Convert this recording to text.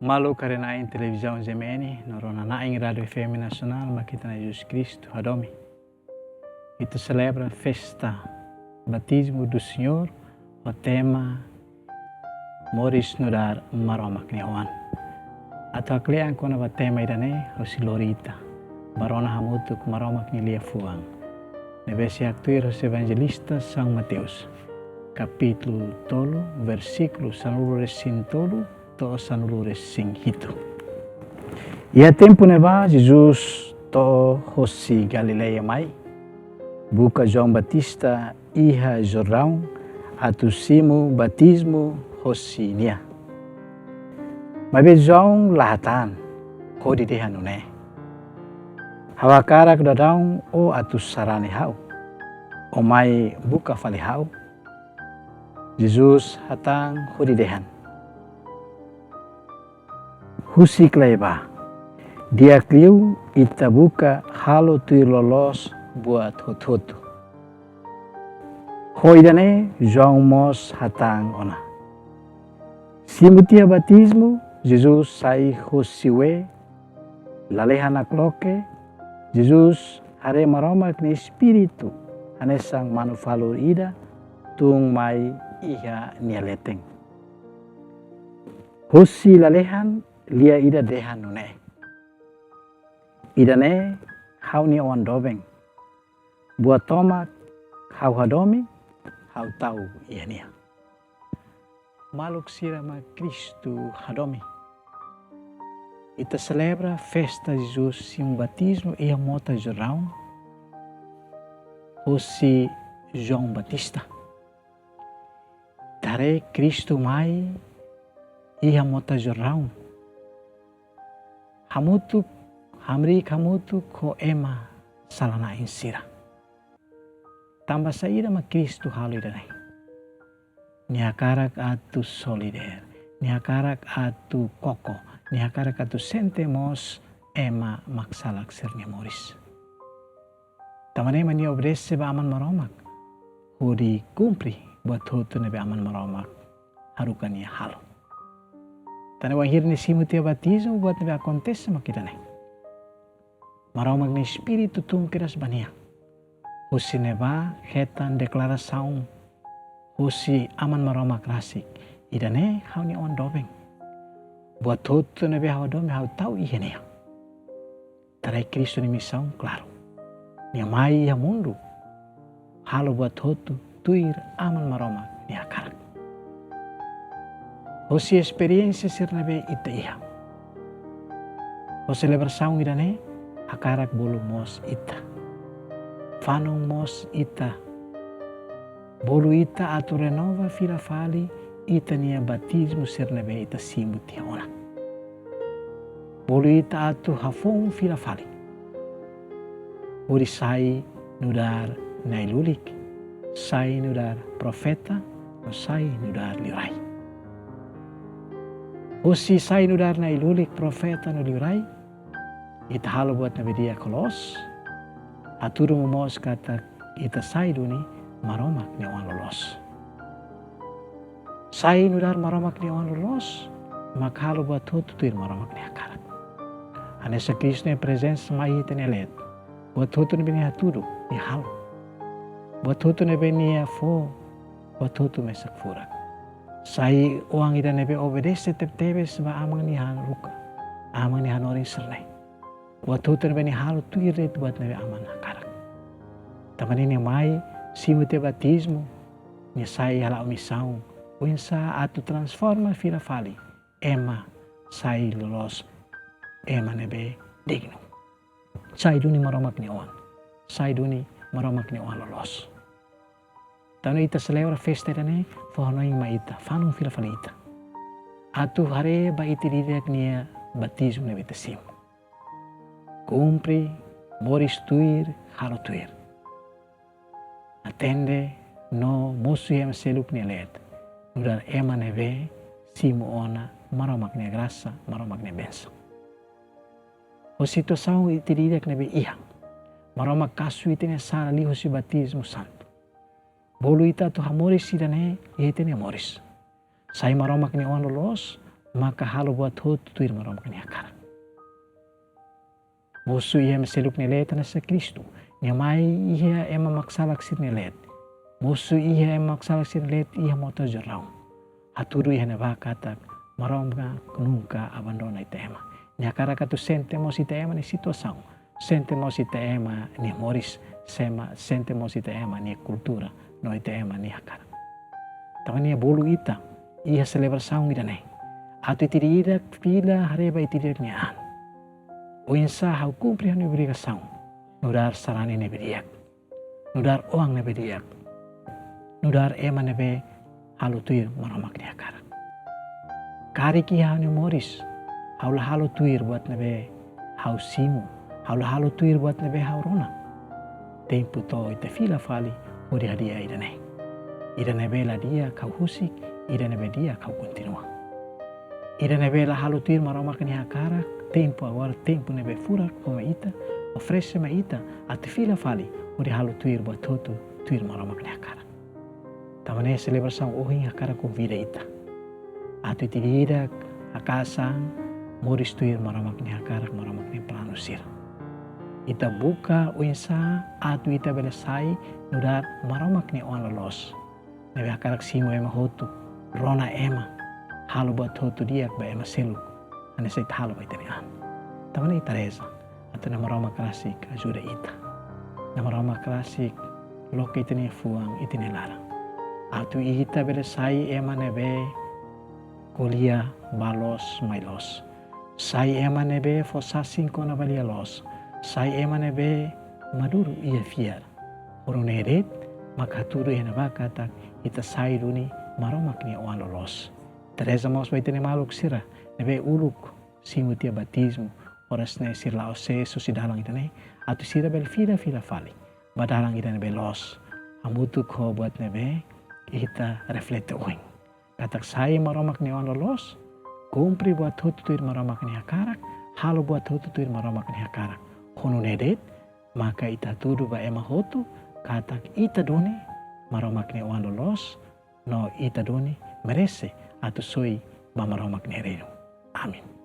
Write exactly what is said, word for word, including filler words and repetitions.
Maluk haree-na'in televizaun G M N no rona-na'in Rádiu F M Nasionál, mak ita-nia Jesus Kristu hadomi. Ita selebra festa Batizmu do Senhor ho tema Moris nu'udar Maromak nia Oan. Atu hakle'an kona-ba tema ida-ne'e, ha'u sei lori ita ba rona hamutuk Maromak nia liafuan ne'ebé sei haktuir husi Evanjelista São Mateus, kapítulu tolu, versíkulu sanulu-resin-tolu to'o sanulu-resin-hitu. Iha tempu ne'ebá Jesus to'o hosi Galileia mai, buka João Batista iha Jordaun atu simu batizmu hosi nia. Maibé João la hatán, hodi dehan nune'e: Ha'u hakarak daudaun ó atu sarani ha'u, ó mai buka fali ha'u? Jesus hatán hodi dehan: Husik lai bá, di'ak liu ita buka halo tuir loloos buat hotu-hotu. Ho ida-ne'e João mós hatán ona. Simu tiha batizmu, Jesus sai hosi wee, lalehan nakloke, Jesus haree Maromak nia Espíritu hanesan manu-falur ida tun mai iha nia leten. Hosi lalehan lian ida dehan nune'e: Ida-ne'e ha'u-nia Oan doben. Buat tomak ha'u hadomi, ha'u tau iha nia. Maluk sira mak Kristu hadomi, ita selebra festa Jesus simu batizmu iha mota Jordaun hosi João Batista. Ita haree Kristu mai iha mota Jordaun hamutuk, hamriik hamutuk ho ema sala-na'in sira. Tanba saida mak Kristu halo ida-ne'e? Nia hakarak atu solider, nia hakarak atu koko, nia hakarak atu sente mós ema maksalak sira-nia moris. Tanba ne'e mak nia obedese ba Aman Maromak hodi kumpre buat hotu ne'ebé Aman Maromak haruka nia halo. Tan ne'e wainhira nia simu tiha batizmu, buat ne'ebé akontese mak ida-ne'e: Maromak nia Espíritu tun kedas ba nia. Husi ne'ebá hetan deklarasaun husi Aman Maromak rasik: Ida-ne'e ha'u-nia Oan doben. Buat hotu ne'ebé ha'u hadomi, ha'u tau iha nia. Ita haree Kristu nia misaun klaru. Nia mai iha mundu halo buat hotu tuir Aman Maromak nia hakarak. Hosi esperiénsia sira ne'ebé ita iha, ho selebrasaun ida-ne'e hakarak bolu mós ita, fanun mós ita, bolu ita atu renova fila fali ita-nia batizmu sira ne'ebé ita simu tiha ona. Bolu ita atu hafoun fila fali hodi sai nu'udar na'i-lulik, sai nu'udar profeta, no sai nu'udar liurai. Husi sai nu'udar na'i-lulik, profeta no liurai, ita halo buat ne'ebé di'ak ho loos, hatudu momoos katak ita sai duni Maromak nia Oan loloos. Sai nu'udar Maromak nia Oan loloos mak halo buat hotu tuir Maromak nia hakarak. Hanesan Kristu nia prezensa mai iha ita-nia leet, buat hotu ne'ebé nia hatudu, nia halo. Buat hotu ne'ebé nia fó, buat hotu mesak furak. Sai oan ida ne'ebé obedese tebetebes ba Aman nia haruka, Aman nia hanorin sira-ne'e. Buat hotu ne'ebé nia halo tuir de'it buat ne'ebé Aman hakarak. Tanba ne'e nia mai simu tiha batizmu, nia sai hala'o misaun oinsá atu transforma fila fali ema sai loloos, ema ne'ebé dignu. Sai duni Maromak nia Oan, sai duni Maromak nia Oan loloos. Tan ne'e ita selebra festa ida-ne'e, fó hanoin mai ita, fanun fila fali ita atu haree ba ita-nia batizmu ne'ebé ita simu. Kumpre, moris tuir, halo tuir. Atende no mosu iha ema seluk nia leet, nu'udar ema ne'ebé simu ona Maromak nia grasa, Maromak nia bensaun. Ho situasaun ita ida-idak ne'ebé iha, Maromak kasu ita-nia sala liuhusi batizmu santu. Bolu ita atu hamoris ida-ne'e iha ita-nia moris. Sai Maromak nia Oan loloos, maka halo buat hotu tuir Maromak nia hakarak. Mosu iha ema seluk nia leet hanesan Kristu. Nia mai iha ema maksalak sira-nia leet. Mosu iha ema maksalak sira-nia leet iha Mota Jordaun. Hatudu iha ne'ebá katak Maromak nunka abandona ita ema. Nia hakarak atu sente mós ita ema nia situasaun. Sente mós ita ema nia moris, sema, sente mós ita ema nia kultura, no ita ema nia hakarak. Tanba ne'e bolu ita, iha selebrasaun ida-ne'e. Atu ita ida-idak fila haree ba ita ida-idak nia an. Oinsá ha'u kumpre ha'u-nia obrigasaun. Nu'udar sarani ne'ebé di'ak. Nu'udar oan ne'ebé di'ak. Nu'udar ema ne'ebé halo tuir Maromak nia hakarak. Karik iha ha'u-nia moris, ha'u la halo tuir buat ne'ebé ha'u simu, ha'u la halo tuir buat ne'ebé ha'u rona. Tempu to'o ita fila fali hodi hadi'a ida-ne'e. Ida ne'ebé la di'ak ha'u husik, ida ne'ebé di'ak ha'u kontinua. Ida ne'ebé la halo tuir Maromak nia hakarak, tempu agora, tempu ne'ebé furak fó mai ita, oferese mai ita, atu fila fali, hodi halo tuir buat hotu, tuir Maromak nia hakarak. Tanba ne'e selebrasaun ohin hakarak konvida ita. Atu ita ida-idak, haka'as an, moris tuir Maromak nia hakarak, Maromak nia planu sira. Ita buka oinsá, atu ita bele sai, nu'udar Maromak nia oan loloos. Ne'ebé hakarak simu ema hotu, rona ema, halo buat hotu di'ak ba ema seluk, hanesan ita halo ba ita-nia an. Tanba ne'e ita reza, atu Na'i Maromak rasik ajuda ita. Na'i Maromak rasik loke ita-nia fuan, ita-nia laran. Atu ita bele sai ema ne'ebé ko'alia bá loos, mai loos. Sai ema ne'ebé fó sasin kona-ba lia-loos. Sai ema ne'ebé maduru iha fiar. Ho nune'e de'it, maka hatudu iha ne'ebá katak ita sai duni Maromak nia oan loloos. Ita reza mós ba ita-nia maluk sira ne'ebé uluk simu tiha batizmu, oras ne'e sira la'o sees husi dalan ida-ne'e, atu sira bele fila fila fali ba dalan ida ne'ebé loos, hamutuk ho buat ne'ebé ita reflete ohin. Katak sai Maromak nia oan loloos, kumpre buat hotu tuir Maromak nia hakarak, halo buat hotu tuir Maromak nia hakarak. Ho nune'e de'it, maka ita hatudu ba ema hotu, katak ita duni Maromak nia oan loloos, no ita duni merese atu soi ba Maromak nia reinu. Amen.